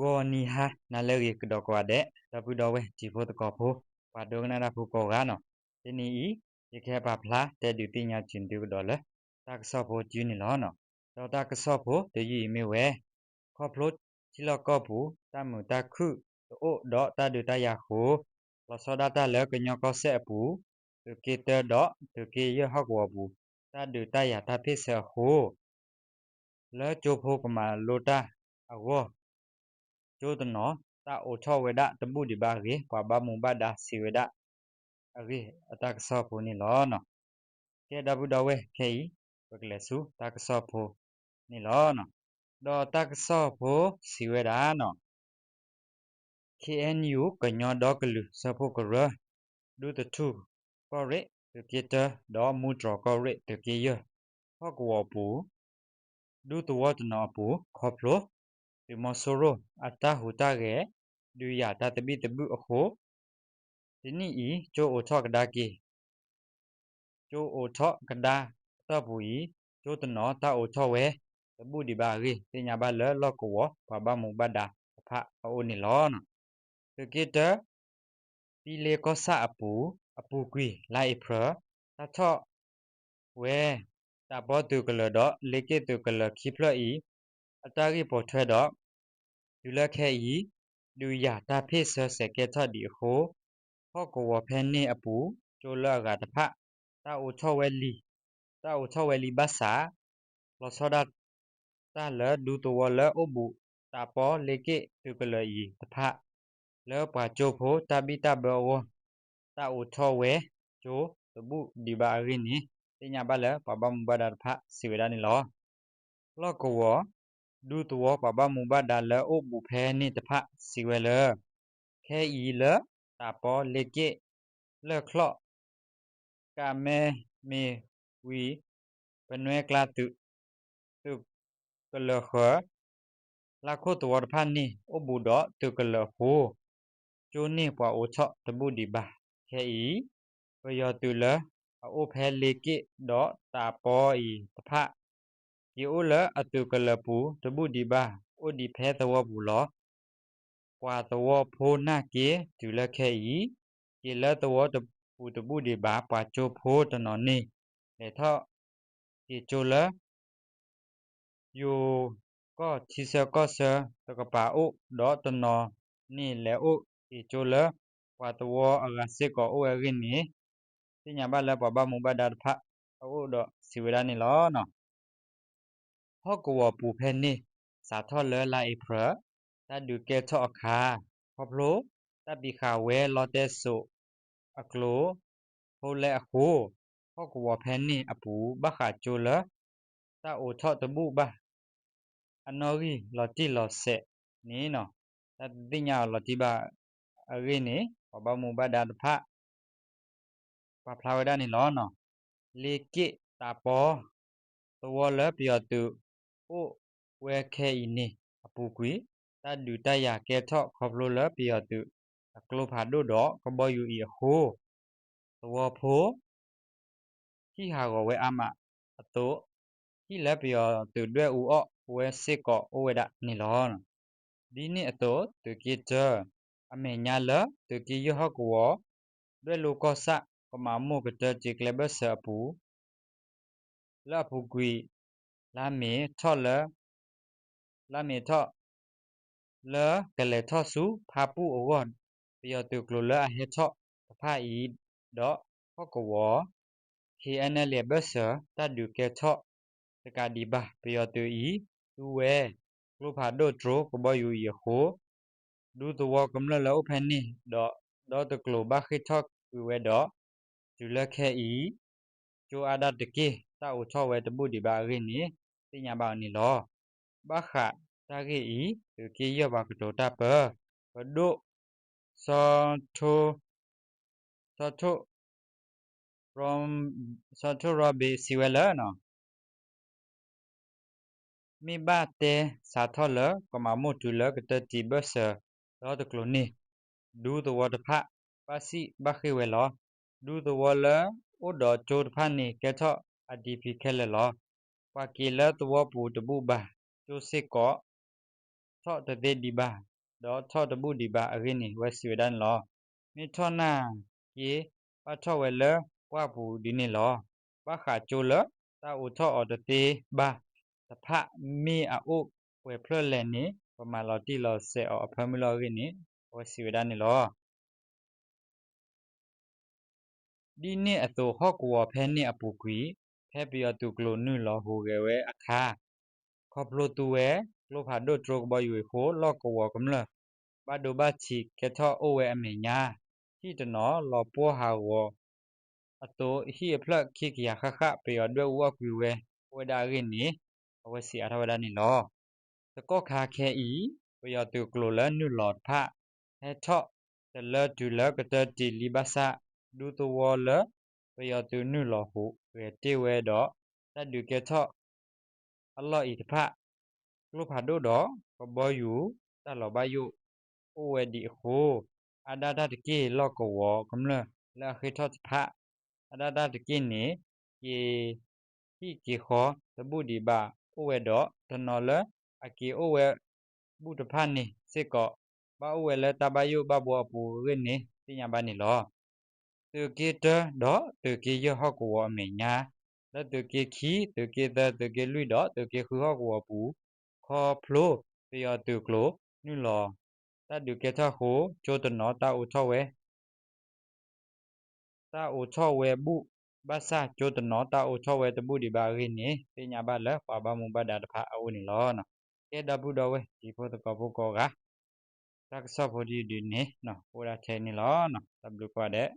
ဂီၤနံၤဟါနၤလၢအဂ့ၤကဒီးကိးဂၤဒဲး ဒီပုၢ်ဒီဝဲၢ်တံၤဖိသကိးဖိ ပှၤဒိကနၣ်တၢ်ဖိကိးဂၤန့ၣ်, တနံၤအံၤ ယကဟဲပာ်ဖျါတဲဒုးသ့ၣ်ညါစၢၤသုကဒီးလၢ တၢ်ကစီၣ်ဖိတယုၢ်န့ၣ်လီၤ. ဒီးတၢ်ကစီၣ်ဖိတယုၢ်အံၤမ့ၢ်ဝဲ ခီဖျိထံလီၢ်ကီၢ်ပူၤ တၢ်မုာ်တၢ်ခုၣ်တအိၣ်ဒီးတၢ်ဒုးတၢ်ယၤအဃိ, လီၤဆီဒၣ်တၢ်လၢကညီကီၢ်စဲၣ်အပူၤ သုးက့တၢဒီးသုးက့ယဲၢ်ဟီၣ်ကဝီၤပူၤ တၢ်ဒုးတၢ်ယၤတၢ်ဖ့ၣ်ဆၢအဃိ လၢကၠိဖိကမၤလိတၢ်အဂီၢ် ကၠိတနီၤ တၢ်အိးထီၣ်ဝဲဒၣ်တဘူၣ်ဒံးဘၣ်အဂ့ၢ် ပှၤဘၣ်မူဘၣ်ဒါစံးဝဲဒၣ်အဂ့ၢ်အတၢ်ကစီၣ်ဖိန့ၣ်လီၤ. ကဲဒီပုၢ်ဒီဝဲၢ်ခဲအံၤ ပကလဲၤဆူတၢ်ကစီၣ်ဖိန့ၣ်လီၤ. ဒီးတၢ်ကစီၣ်ဖိစံးဝဲဒၣ်န့ၣ် ခ့ၣ်အဲၣ်ယူၣ် ကညီဒီကလုာ်စၢဖှိၣ်ကရၢ ဒူသထူၣ်ကီၢ်ရ့ၣ်သုးက့တၢ ဒီးမူတြီၢ်ကီၢ်ရ့ၣ်သုးက့ယဲၢ် ဟီၣ်ကဝီၤပူၤ ဒူသဝီတနီၤအပူၤ ခီဖျိ သုးမီၤစိရိၤအတၢ်ဟူးတၢ်ဂဲၤ ဒုးယၤတၢ်သဘံၣ်သဘုၣ်အဃိ တနံၣ်အံၤ ကၠိအိးထီၣ်ကဒါက့ၤ ကၠိအိးထီၣ်ကဒါအတီၢ်ပူၤအံၤ ကၠိတနီၤတၢ်အိးထီၣ်ဝဲ တဘူၣ်ဒံးဘၣ်အဂ့ၢ် သ့ၣ်ညါဘၣ်လၢလီၢ်ကဝီၤပှၤဘၣ်မူဘၣ်ဒါတဖၣ်အအိၣ်န့ၣ်လီၤ. သုးက့တၢ ပံလ့ကီၢ်ဆၣ်အပူၤ အပူၤကွံာ်လါအ့ဖြ့ၣ် တၢ်ထီၣ်ဝဲ တးပီသုးကလၢၤဒီးလ့က့ၣ်သုးကလၢၤခံဖျၢၣ်အံၤ အတၢ်ဂ့ၢ်ပိာ်ထွဲဒီး တုၤလၢခဲအံၤ ဒုးယၤတၢ်ဖ့ၣ်ဆၢစဲးကဲထီၣ်ဒံးအဃိ ဟီၣ်ကဝီၤဖဲန့ၣ်အပူၤ ကၠိလၢအဂၤတဖၣ် တၢ်အိးထီၣ်ဝဲလံ တၢ်အိးထီၣ်ဝဲလံဘၣ်ဆၣ် လီၤဆီဒၣ်တၢ်လၢဒူသဝီလၢအိၣ်ဘူးတးပီလ့က့ၣ်သုးကလၢၤအံၤတဖၣ် လၢပှၤကၠိဖိတၢ်ဘံၣ်တၢ်ဘၢအဂီၢ် တၢ်အိးထီၣ်ဝဲကၠိတဘူၣ်ဒံးဘၣ်အဂ့ၢ်န့ၣ် သ့ၣ်ညါဘၣ်လၢပှၤဘၣ်မူဘၣ်ဒါတဖၣ်စံးဝဲဒၣ်န့ၣ်လီၤ. လီၢ်ကဝီၤ ဒူသဝီပှၤဘၣ်မူဘၣ်ဒါလၢအိၣ်ဘူးဖဲန့ၣ်တဖၣ်စံးဝဲလၢ ခဲအံၤလၢတးပီလ့က့ၣ် လၢၢ်ချီၣ် ကးမဲမ့ၢ်ဝံၤ ပနွဲကျါသုး သုးကလၢၤဃၢၤ လါခိၣ်သဝီတဖၣ်န့ၣ် အိၣ်ဘူးဒီးသုးကလၢၤအဃိ ကၠိန့ၢ်ပှၤအိးထီၣ်တဘူၣ်ဒံးဘၣ်. ခဲအံၤ ပယီၤသုးလၢအအိၣ်ဖဲလ့က့ၣ်ဒီးတးပီအံၤတဖၣ် က့ၤအိၣ်လၢအသုးကလၢၤပူၤတဘူၣ်ဒံးဘၣ် အိၣ်ဒံးဖဲသဝီပူၤလီၤ. ပှၤသဝီဖိနာ်က့ၤတုၤလၢခဲအံၤ က့ၤလၢသဝီပူၤတဘူၣ်ဒံးဘၣ် ပှၤကၠိဖိတနီၤန့ၣ် လဲၤထီၣ်က့ၤကၠိလၢ ယိၤကီၢ်ထံဆၢကီၢ်ဆၢတကပၤအိၣ် ဒီးတနီၤန့ၣ်လဲၤအိၣ်က့ၤကၠိလၢ ပှၤသဝီအဂၤစ့ၢ်ကီးအိၣ်ဝဲအဂ့ၢ်န့ၣ် သ့ၣ်ညါဘၣ်လၢပှၤဘၣ်မူဘၣ်ဒါတဖၣ်အအိၣ်ဒီးစံးဝဲဒၣ်န့ၣ်လီၤ. ဟီၣ်ကဝီၤပူၤဖဲန့ၣ် စးထီၣ်လၢလါအ့ဖြ့ၣ် တၢ်ဒုးကဲထီၣ်အခါ ခီဖျိတၢ်ပံးဃာ်ဝဲလီတဲစိးအကျိၤဖိလဲၣ်အဃိ ဟီၣ်ကဝီၤဖဲန့ၣ်အပူၤ ဘၣ်ဃးကၠိလၢ တၢ်အိးထီၣ်တဘူၣ်ဘၣ် အနီၣ်ဂံၢ်လီၤတံၢ်လီၤဆဲးန့ၣ် တၢ်တသ့ၣ်ညါအီၤလီၤတံၢ်ဘၣ်အဂ့ၢ်န့ၣ် ပှၤဘၣ်မူဘၣ်ဒါတဖၣ် ပာ်ဖျါဝဲဒၣ်န့ၣ်လီၤ. လ့က့ၣ်တးပီ သဝီလၢပယီၤသုးအိၣ်ဝဲခဲအံၤန့ၣ် အပူၤကွံာ် တၢ်ဒုးတၢ်ယၤကဲထီၣ်ခီဖျိလၢပယီၤသုးအကျိဖးဒိၣ်ဒီးကဘီယူၤအံၤအဃိ သဝီဖိ ဟံၣ်ဟးဂီၤဝဲအါမးအသိး ဟံၣ်လၢပယီၤသုးဒွဲၣ်အူအီၣ်ဝဲစ့ၢ်ကီးအိၣ်ဝဲဒၣ်န့ၣ်လီၤ. ဒ်န့ၣ်အသိး သုးက့တၢ အမဲာ်ညါလၢသုးက့ယဲၢ်ဟီၣ်ကဝီၤ ဒွဲၣ်လိၤကီၢ်ဆၣ် ကမၤမိၢ်ကတၢၢ်တံၤကျဲဘၢၣ်စၢၤအပူၤ လၢအပူၤကွံာ် လါမ့ၤထီၣ်လၢ လါမ့ၤထီၣ် လၢကလဲၤထီၣ်ဆူဖၣ်ပူၣ်အဂီၢ် ပယီၤသုးကျိၤလၢအဟဲထီၣ်တဖၣ်အံၤ ဒီးဟီၣ်ကဝီၤ ခ့ၣ်အဲၣ်နဲၣ်လ့ၣ်အဘၢၣ်စၢၤ တၢ်ဒုးကဲထီၣ်တကးဒံးဘၣ် ပယီၤသုးအံၤ သူဝဲကျိဖးဒိၣ်တြိကဘီယူၤအံၤအဃိ ဒူသဝီကမျၢၢ်လၢအိၣ်ဖဲန့ၣ် ဒီး ဒီတကျိၤဘၣ်ဃ့ၢ်ထီၣ်ကွံာ်ဝဲဒီး တုၤလၢခဲအံၤ ကၠိအါဒၣ်တက့ၢ် တၢ်အိးထီၣ်ဝဲတဘူၣ်ဒံးဘၣ်အဂ့ၢ်န့ၣ် သ့ၣ်ညါဘၣ်အီၤန့ၣ်လီၤ. ဘၣ်ဃးတၢ်ဂ့ၢ်အံၤ သုးက့ယဲၢ်ပှၤကတိၤတၢ်ပၢ ပဒိၣ် စီၤထိ စီၤထိ စီၤထိရီဘ့းစံးဝဲလၢ မ့ၢ်ဘၣ်တဲစးထီၣ်လၢကမၤမိၢ်တုၤလၢကတၢၢ်တံၤဘၢၣ်စၢၤဒီတကျိၤန့ၣ် ဒူသဝီတဖၣ် ဘၣ်စံၣ်ဘၣ်ဃ့ၢ်ဝဲလီၤ. ဒူသဝီလၢအိၣ်ဒီးကၠိတဖၣ်န့ၣ် ကဲထီၣ်အဒံးဖံးခဲလၢာ်လီၤ. ပှၤက့ၤလၢသဝီပူၤတဘူၣ်ဘၣ် ကၠိစ့ၢ်ကီး ထီၣ်တသ့ဒံးဘၣ်. ဒီးထီၣ်တဘူၣ်ဒံးဘၣ်အဂ့ၢ်န့ၣ် အဝဲစံးဝဲဒၣ်န့ၣ်လီၤ. မ့ၢ်ထီၣ်နာ်က့ ဘၣ်ထီၣ်ဝဲလၢပှၢ်ပူၤဒ်န့ၣ်လီၤ. ဘၣ်ဃးကၠိလၢတၢ်အိးထီၣ်အီၤတသ့ဘၣ်တဖၣ် မ့ၢ်အအိၣ်ပှဲၤဖျၢၣ်လဲၣ်န့ၣ် ပမၤလီၤတံၢ်လီၤဆဲးအီၤအဖၢမုၢ်လီၤအဂ့ၢ်န့ၣ် အဝဲစံးဝဲဒၣ်န့ၣ်လီၤ. ဒ်န့ၣ်အသိး ဟီၣ်ကဝီၤဖဲန့ၣ်အပူၤကွံာ် ဖဲပယီၤသုးကျိၤနုာ်လီၤဟူးဂဲၤဝဲအခါ ခီဖျိသူဝဲ ကျိဖးဒိၣ်တြိကဘီယူၤအဃိ လီၢ်ကဝီၤကမျၢၢ် ဘၣ်ဒိဘၣ်ထံးကဲထီၣ်အိၣ်ဝဲအမဲာ်ညါ ဟံၣ်တနီၤလီၤပှီၢ်ဟးဂီၤအသိး ဟံၣ်အဖျၢၣ်ခံကယၤဃၣ်ဃၣ် ပယီၤဒွဲၣ်အူအီၣ်ကွံာ်ဝဲ အိၣ်ဝဲဒၣ်အဂ့ၢ်န့ၣ် အဝဲစံးအါထီၣ်ဝဲဒၣ်န့ၣ်လီၤ. တကီၢ်ခါခဲအံၤ ပယီၤသုးကျိၤလၢနုာ်လီၤတဖၣ် ဟဲထီၣ်တလၢတုၤလၢကတၢၢ်တံၢ်လံဘၣ်ဆၣ် ဒူသဝီလၢပယီၤသုးနုာ်လီၤဟူးဂဲၤတ့ၢ်ဝဲဒီး တၢ်ဒုးကဲထီၣ်အလီၢ်အံၤတဖၣ် ကျိဖးဒိၣ်ဒီးကဘီယူၤ တၢ်လီၤဘၣ်ယိၣ်အိၣ်ဝဲဒံးအဃိ အါဒၣ်တၢ်တက့ၢ် လီၢ်ကဝီၤကမျၢၢ်လၢအဃ့ထီၣ်တဖၣ် အါဒၣ်တၢ်တက့ၢ်န့ၣ် က့ၤဟံၣ်က့ၤဃီတဘူၣ်ဒံးဘၣ်အိၣ်ဝဲဒီး တနီၤလၢအက့ၤအိၣ်ဝဲဘူၣ်တဖၣ်န့ၣ်စ့ၢ်ကီး ဘၣ်အိၣ်ဝဲလၢတၢ်ဘၣ်ယိၣ်ဘၣ်ဘှီအပူၤအဂ့ၢ်န့ၣ် သ့ၣ်ညါဘၣ်န့ၣ်လီၤ. သုးက့တၢဒီးသုးက့ယဲၢ်ဟီၣ်ကဝီၤအမဲာ်ညါ လၢသုးက့ခံ သုးက့သၢ သုးက့လွံၢ်ဒီးသုးက့ဃုဟီၣ်ကဝီၤပူၤ ခီဖျိပယီၤသုးကျိၤနုာ်လီၤ တၢ်ဒုးကဲထီၣ်အဃိ ကၠိတနီၤတၢ်အိးထီၣ်ဝဲ တၢ်အိးထီၣ်ဝဲဘူၣ် ဘၣ်ဆၣ်ကၠိတနီၤတၢ်အိးထီၣ်ဝဲတဘူၣ်ဒံးဘၣ်အဂ့ၢ်န့ၣ် သ့ၣ်ညါဘၣ်လၢပှၤဘၣ်မူဘၣ်ဒါတဖၣ်အအိၣ်န့ၣ်လီၤ. ကဲဒီပုၢ်ဒီဝဲၢ်တံၤဖိသကိးဖိကိးဂၤ တၢ်ကစီၣ်ဖိတယုၢ်ဒုးန့ၣ် အိၣ်ဝဲဒၣ်ထဲန့ၣ်လီၤ. တၢ်ဘျုးကိးဂၤဒဲး